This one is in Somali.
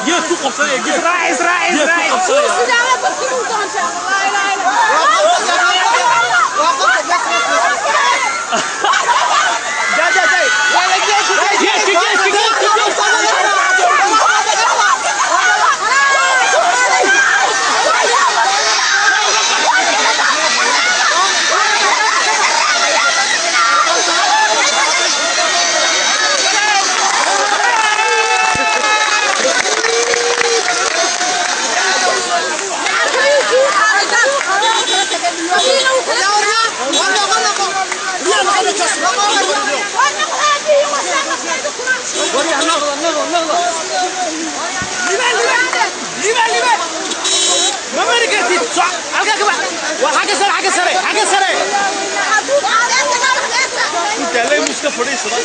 Geedku qabsanaya, geed. Israac, israac, israac. Geedku qabsanaya. Geedka, geedka, geedka, geedka. Ma mari kartid, soc halkaa ka bax. Waa xagga sare, xagga sare, xagga sare. Intaalay muska fadhiisada.